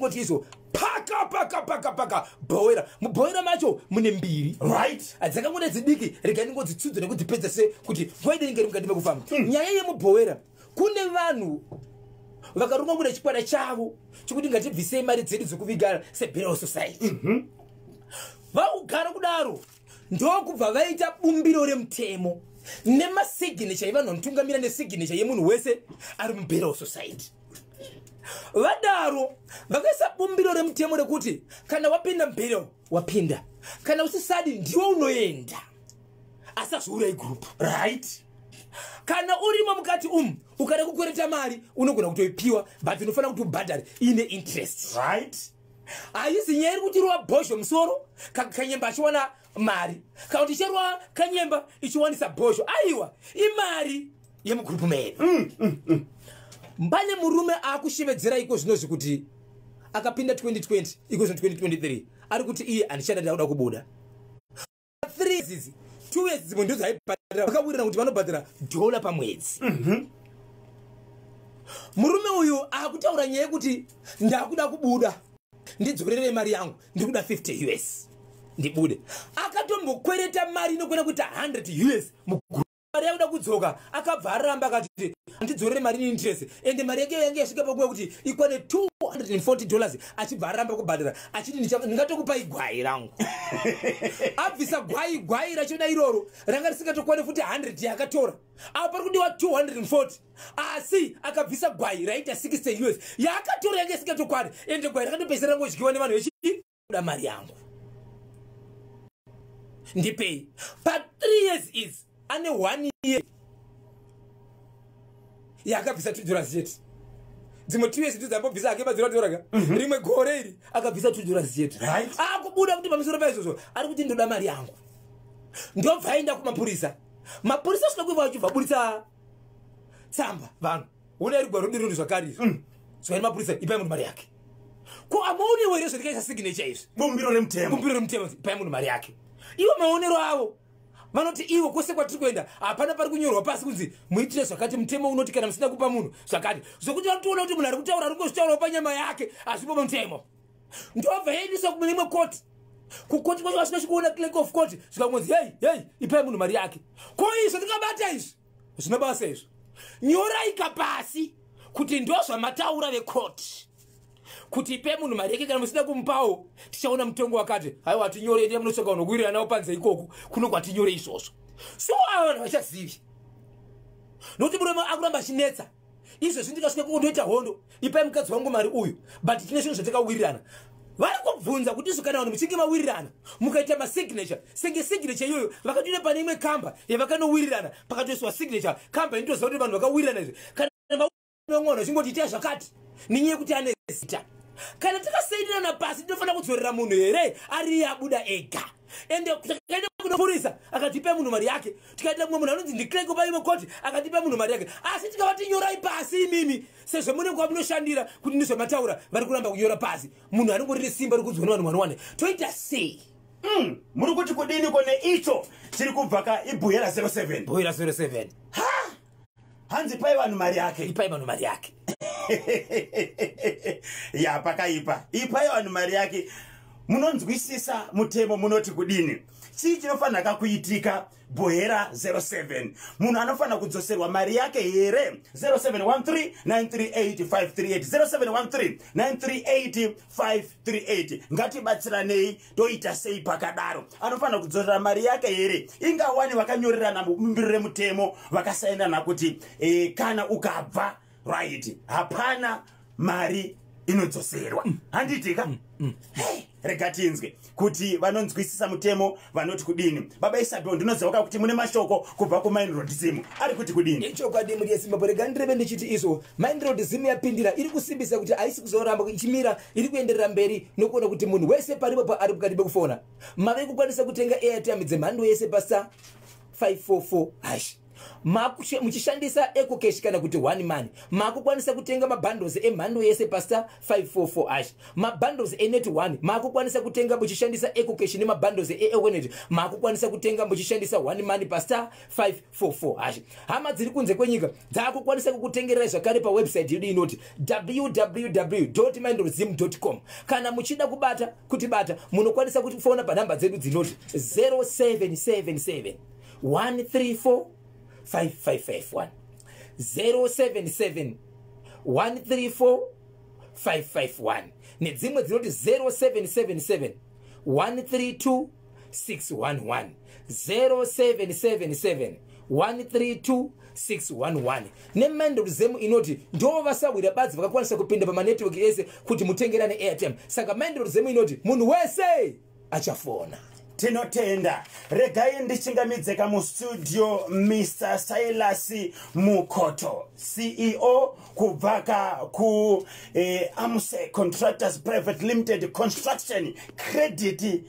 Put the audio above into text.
Kuti izvo paka paka paka paka bhowera, mubhowera macho mune mbiri. Dzakangoda dzidiki, regai ndingodzitsudza nekudzipedza se kuti nguva inenge iri mukati mekufamba. Nyaya yemubhowera, kune vanhu vakaronga kuda chikwata chavo chekuti ngatibvisei mari dzedu dzekuviga seburial society. Vaugara kudaro, ndokubva vaita bumbiro remutemo nemasignature evanhu vanotungamira nesignature yemunhu wese ari muburial society. Vadaro vakaisa bumbiro remutemo rekuti kana wapinda muburial, wapinda; kana usisadi, ndiwe unoenda, asi hazviurai group. Kana urimo mukati umu, ukada kukwereta mari, unogona kutoipiwa, but unofanira kuti ubhadhare iine interest. Haisi nyaya iri kuti rova bhozho musoro, kanyemba achiwana mari, kana kuti icherwa kanyemba ichiwanisa bhozho. Aiwa, imari yemugurupu medu. Pane murume akushevedzera iko zvinozvi kuti akapinda 2020, iko zvino 2023, ari kuti iye handichada, ndakuda kubuda. 3 years, 2 years dzimwe ndo dzaibhadhara, vakawirirana kuti vanobhadhara dhola pamwedzi. Murume uyu akutaura nyaya yekuti ndakuda kubuda, ndidzorere mari yangu, ndikuda 50 US ndibude. Akatombokwereta mari inokwena kuita 100 US. Mari yakuda kudzoka, akabva aramba, akati handidzorere mari neinterest. Ende mari yake yange yasvika pakuva kuti ikwane $240, achibva aramba kubhadhara, achiti ndingatokupai gwai rangu. Abvisa gwai, gwai rachona iroro ranga risingatokwane futi 100 yaakatora apo pari kudiwa 240, asi akabvisa gwai raita 60 US yaakatora yange isingatokwane. Ende gwai rakatopedzisira rangodyiwa nevanhu vechida mari yangu, ndipei. Pa3 years idzi ane 1 year yaakabvisa $2 chete. Dzimwe 2 years ndidzambobvisa ake madzora rimwe gore iri akabvisa $2 chete. Akubuda kuti pamusoro paizvozvo ari kuti ndoda mari yangu. Ndobva aenda kumapurisa. Mapurisa asina kuiva, achibva aburitsa tsamba. Vanhu ona iri gwaro dirori zvakare izvi. Zvakaita mapurisa, ipai munhu mari yake. Ko amaonewo here zvandikaisa signature izvi? Bumbiro remutemo. Bumbiro remutemo, ipai munhu mari yake. Ivo maonero avo vanoti ivo kwose kwatiri kuenda hapana pari kunyorwa pasi kunzi muitire zvakati, mutemo unoti kana musina kupa munhu zvakati, zvokuti vanotoona kuti munhu ari kutaura ari kungozvitaurawo panyama yake, hazvipo mutemo. Ndobva yaendeswa kumwe imwe koti. Kukoti kwacho vasina chikuona clerk of court, zvikangonzi, "Hei hei, ipai munhu mari yake." Ko izvo ndingabata izvi zvina basa izvo? Nyoraika pasi kuti ndo zvamataura vekoti kuti ipe munhu mari yake, kana musina kumupawo tichaona mutongo wakati. Haiwa, tinyore, ende munotsvaka unokuwirira nawo panze ikoko kuno kwatinyore izvozvo. So ava vanhu vachazivi nokuti murume akuramba achinetsa izvezvi. Ndikasvika kundoita hondo, ipai mukadzi wangu mari uyu, but tine zvinhu zvatakawirirana. Vari kubvunza kuti izvo kana vanhu muchinge mawirirana, mukaita masignature, senge signature iyoyo vakatoita pane imwe kamba yavakanowirirana, pakatoiswa signature, kamba inotoziva kuti vanhu vakawirirana izvi. Kana vamwe vanhu vachingoti itai zvakati nenyaya yekuti ane zita, kana takasainirana pasi, tinofanira kudzorera munhu here ari iye abuda ega? Ende takaenda kunopurisa, akati ipai munhu mari yake. Tikaenda mumwe munhu anonzi ndiclerk paimwe koti, akati ipai munhu mari yake. Asi tikavati nyorai pasi imimi sezvo mune kwamunoshandira kuti ndizvamataura, vari kuramba kunyora pasi. Munhu anongori nesimba rekudzwa nevanhu vanowanda, toita sei? Muri kuti kudiniko neicho chiri kubva ka ibhuyera 07? Bhuyera 07. Hanzi pai vanhu mari yake. Ipai vanhu mari yake. Ya, pakaipa. Ipai vanhu mari yake. Munonzwisisa mutemo munoti kudini? Chii chinofanira kuitika? Bhohera 07, munhu anofanira kudzoserwa mari yake here? 0713 938 538, 0713 938 538. Ngatibatsiranei, toita sei pakadaro? Anofanira kudzorera mari yake here? Ingawani vakanyorerana mubumbiro remutemo, vakasainana kuti kana ukabva, right, hapana mari inodzoserwa, handiti ka? Hey, rega tinzwe kuti vanonzwisisa mutemo vanoti kudini. Baba Isabel, ndinoziva kuti mune mashoko kubva kuMain Road Zim, ari kuti kudini? Ichokwadi, muri yeZimbabwe. Rega ndireve ndichiti izvo Main Road Zim yapindira, iri kusimbisa kuti haisi kuzoramba ichimira, iri kuenderera mberi nokuona kuti munhu wese paripo paari mukati mekufona mave kukwanisa kutenga airtime dzemhando yese pasa 544#. Muchishandisa EcoCash kana kuti One Money, maakukwanisa kutenga mabundles emhando yese pa *544 hash. Mabundles eNet One maakukwanisa kutenga muchishandisa EcoCash, nemabundles eEconet maakukwanisa kutenga muchishandisa One Money pa *544 hash. Hama dziri kunze kwenyika dzaakukwanisa kukutengererai zvakare pawebsite yedu inoti www mindzim com. Kana muchida kubata kutibata, munokwanisa kufona panhamba dzedu dzinoti 0777 134 5551, 077 134 551, nedzimwe dzinoti 0777 132 611, 0777 132 611. Nemindozemu inoti ndo vasawira badzi vakakwanisa kupinda pamanetwork ese kuti mutengerane airtime. Saka Mindozemu inoti munhu wese achafona. Tinotenda. Regai ndichingamidzeka mustudio Mr Silas Mukoto, CEO kubvaka ku Amuse Contractors Private Limited, construction credit.